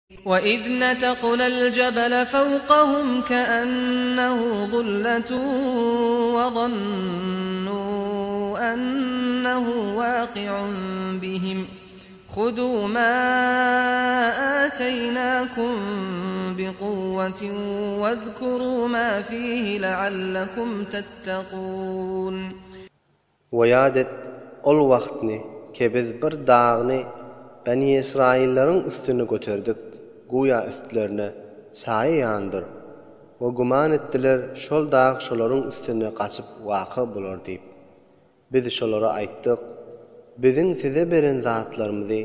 وَإِذْ نَتَقْنَا الْجَبَلَ فَوْقَهُمْ كَأَنَّهُ ظُلَّةٌ وَظَنُّوا أَنَّهُ وَاقِعٌ بِهِمْ خُذُوا مَا آتَيْنَاكُمْ بِقُوَّةٍ وَاذْكُرُوا مَا فِيهِ لَعَلَّكُمْ تَتَّقُونَ. We ýat et ol wagtny, ke biz bir dagny Beni Ysraýyllaryň üstüne göterdik, güýä üstlerine saýa ýandyr. We güman etdiler şol dag şolaryň üstüne gaçyp waka bolar diýip. Biz şolara aýtdyk, Biziň size beren zatlarymyzy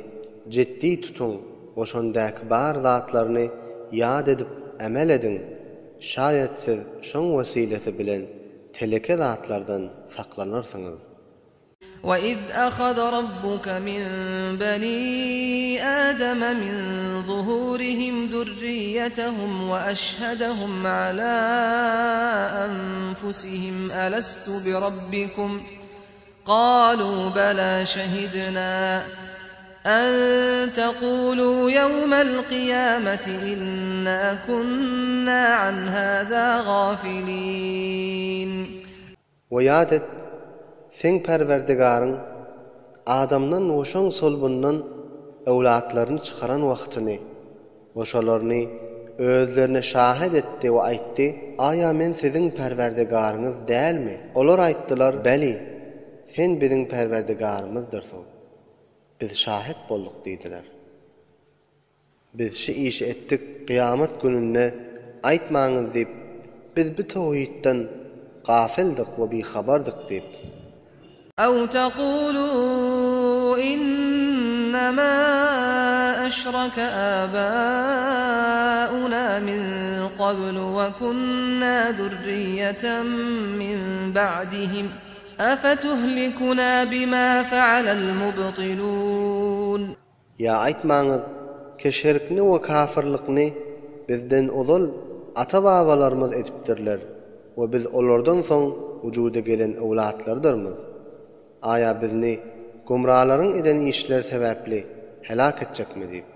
jiddi tutuň we şondäki bar zatlaryny ýat edip ämel ediň, şaýat siz şoň wesilesi bilen teleke zatlardan saklanarsyňyz. وَإِذْ أَخَذَ رَبُّكَ مِنْ بَنِي آدَمَ مِنْ ظُهُورِهِمْ ذُرِّيَّتَهُمْ وَأَشْهَدَهُمْ عَلَى أَنْفُسِهِمْ أَلَسْتُ بِرَبِّكُمْ قَالُوا بَلَى شَهِدْنَا أَنْ تَقُولُوا يَوْمَ الْقِيَامَةِ إِنَّا كُنَّا عَنْ هَذَا غَافِلِينَ. We ýat et, seň Perwerdigaryň Adamdan we şoň sulbundan öwlatlaryny çykaran wagtyny we şolaryny özlerine şahyt etdi we aýtdy, Aýa men siziň Perwerdigaryňyz dälmi? Olar aýtdylar, Beli, sen biziň Perwerdigarymyzdyrsyň. Biz şahyt bolduk diýdiler. Biz şu işi etdik, kyýamat gününde aýtmaňyz diýip, biz bu towhidden gafyldyk we bihabardyk diýip. Aw taqulu innama aşraka abauna min qablu we kunna zurriýeten min ba'dihim afatuhlikuna bima fa'alal mubtilun. Ýa aýtmaňyz, ki şirkni we kafyrlykny bizden ozal ata-babalarymyz edipdirler we biz olardan soň wujuda gelen öwlatlardyrmyz. Aýa bizni gumralaryň eden işleri sebäpli heläk etjekmi diýip.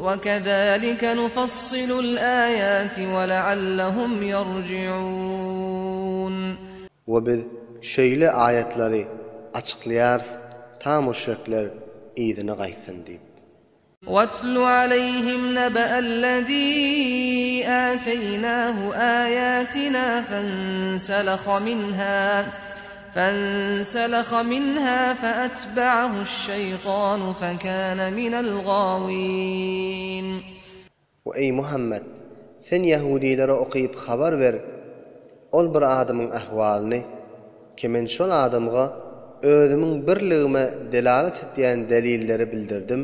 وَكَذَٰلِكَ نُفَصِّلُ الْآيَاتِ وَلَعَلَّهُمْ يَرْجِعُونَ. We biz şeýle aýatlary açyklaýarys ta müşrikler yzyna gaýtsyn diýip. وَاتْلُ عَلَيْهِمْ نَبَأَ الَّذِي آتَيْنَاهُ آيَاتِنَا فَانسَلَخَ مِنْهَا فَانسَلَخَ مِنْهَا فَأَتْبَعَهُ الشَّيْطَانُ فَكَانَ مِنَ الْغَاوِينَ. We eý Muhammet, sen ýahudilere okyp habar ber ol bir adamyň ahwalyny, ki men şol adamga özümiň birligime delalat etýän delilleri bildirdim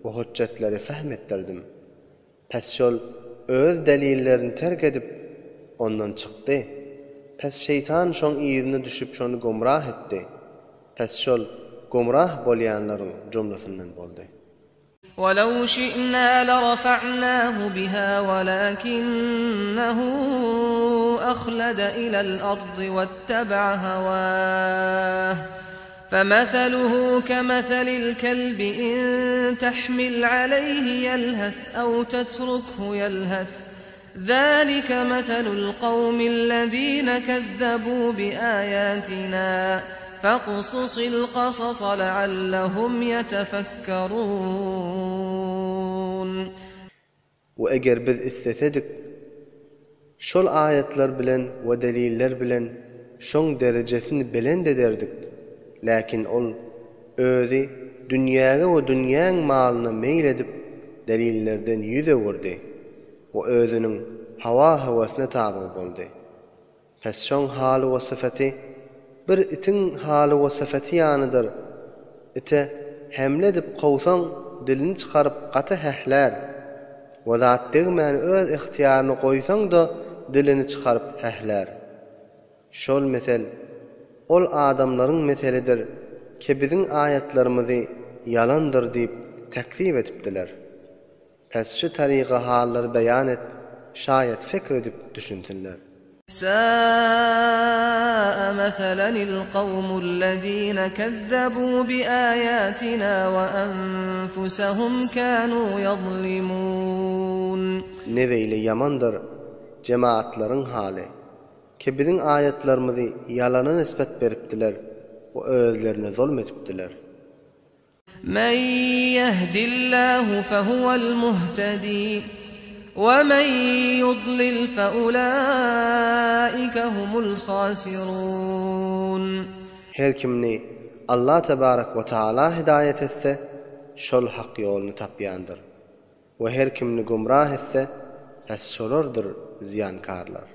we hüjjetleri fehm etdirdim. Pes şol öz delillerini terk edip, ondan çykdy. Pes şeýtan şoň yzyna düşüp şony gumrah etdi. Pes şol gumrah bolýanlaryň jumlasyndan boldy. وَلَوْ شِئْنَا لَرَفَعْنَاهُ بِهَا وَلَٰكِنَّهُ أَخْلَدَ إِلَى الْأَرْضِ وَاتَّبَعَ هَوَاهُ فَمَثَلُهُ كَمَثَلِ الْكَلْبِ إِن تَحْمِلْ عَلَيْهِ يَلْهَثْ أَوْ تَتْرُكْهُ يَلْهَث ذَٰلِكَ مَثَلُ الْقَوْمِ الَّذِينَ كَذَّبُوا بِآيَاتِنَا فَاقْصُصِ الْقَصَصَ لَعَلَّهُمْ يَتَفَكَّرُونَ. We eger biz islesedik, şol aýatlar bilen we deliller bilen şoň derejesini belent ederdik, läkin ol özi dünýäge we dünýäň malyna meýil edip delillerden ýüz öwürdi we özüniň hawa-höwesine tabyg boldy. Pes şoň haly we syfaty bir itiň haly we syfaty ýanydyr. Ite hemle edip kowsaň dilini çykaryp gaty hählär we zat degmän öz ygtyýaryna goýsaň-da dilini çykaryp hählär. Şol mesel ol adamlaryň meselidir ki biziň aýatlarymyzy ýalandyr diýip tekzip edipdiler. Pes şu taryga hallary beýan et, şaýat fikr edip düşünsinler. سَاءَ مَثَلًا الْقَوْمُ الَّذِينَ كَذَّبُوا بِآيَاتِنَا وَأَنفُسَهُمْ كَانُوا يَظْلِمُونَ. Ne beýle ýamandyr jemaatlaryň haly, ki biziň aýatlarymyzy ýalana nisbet beripdiler we özlerine zulm edipdiler. Men ýehdillahu fehuwel muhtedi, we men ýudlil feulaike humul hasirun. Her kimni Allah tebarek we taala hidaýet etse, şol hak ýoluny tapýandyr. We her kimni gümrah etse, pes şolardyr zyýankarlar.